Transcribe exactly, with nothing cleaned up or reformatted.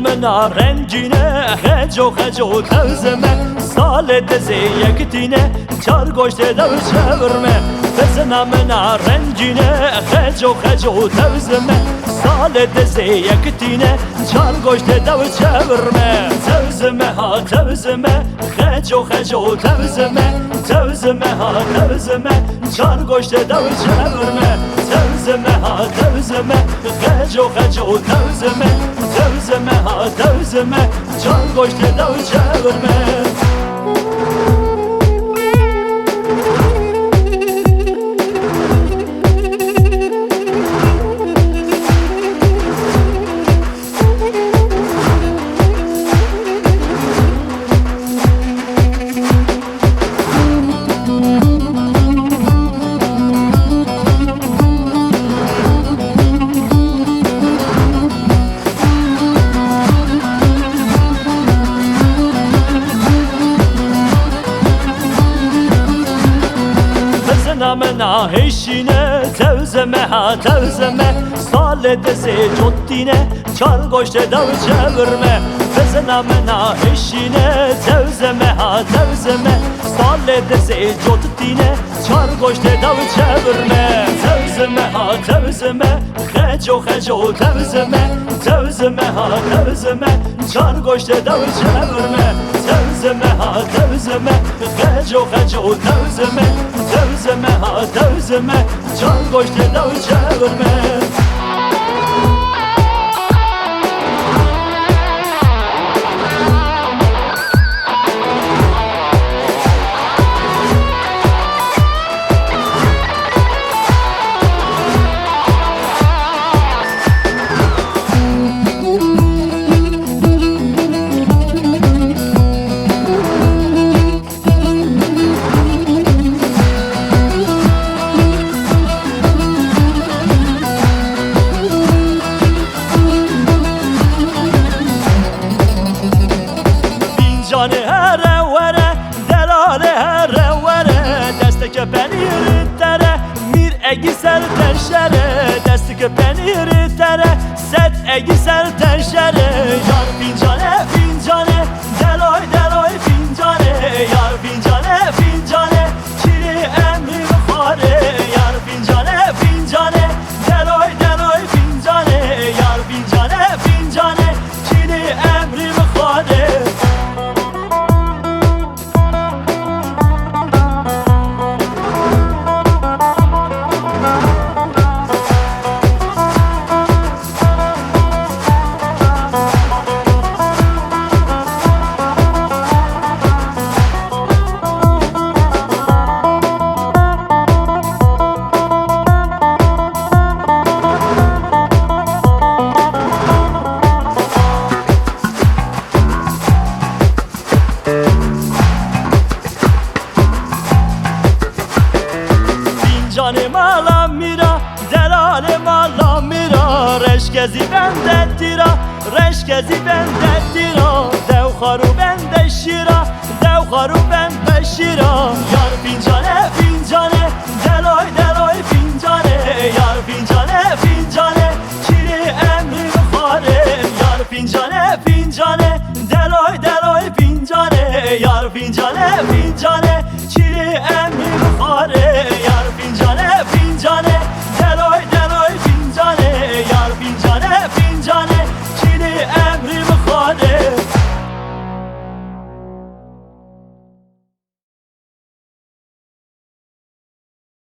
Mina rengîne, xeco xeco tevzime, salê dizê yek tîne, çar goştê dew çevirme. Bizina mina rengîne, xeco xeco tevzime, salê dizê yek tîne, çar goştê dew çevirme. Tevzime ha tevzime, xeco xeco tevzime, tevzime ha tevzime, çar goştê dew çevirme. Tevzime ha tevzime, xeco xeco tevzime, tevzime ha tevzime, çar goştê dew çevirme. Bizina mina hêşîne, tevzime ha tevzime, salê dizê cotîne, çar goştê dew çevirme. Bizina mina hêşîne, tevzime ha tevzime, salê dizê cotîne, çar goştê dew çevirme. Tevzime ha tevzime, xeco xeco tevzime, tevzime ha tevzime, çar goştê dew çevirme. Tevzime ha tevzime, xeco xeco tevzime, tevzime ha tevzime, çar goştê dew çevirme. Fîncanê here were, delalê here were, desteke penîrî tere, mîr egî ser tenşere, desteke penîrî tere, sed egî ser tenşere. Yar fîncanê, fîncanê, deloy, deloy fîncanê, yar fîncanê, fîncanê, çînî emrî bixwarê. Yar fîncanê, fîncanê, deloy, deloy fîncanê, yar fîncanê, fîncanê, çînî emrî bixwarê. Fîncanê mala mîra, delalê mala mîra, reşke zî bende tîra, reşke zî bende tîra, dew xwar û bende şîra, dew xwar û bende şîra. Yar fîncanê, fîncanê, deloy, deloy fîncanê, yar fîncanê, fîncanê, çînî emrî bixwarê. Yar fîncanê, fîncanê, deloy, deloy fîncanê, yar fîncanê, fîncanê,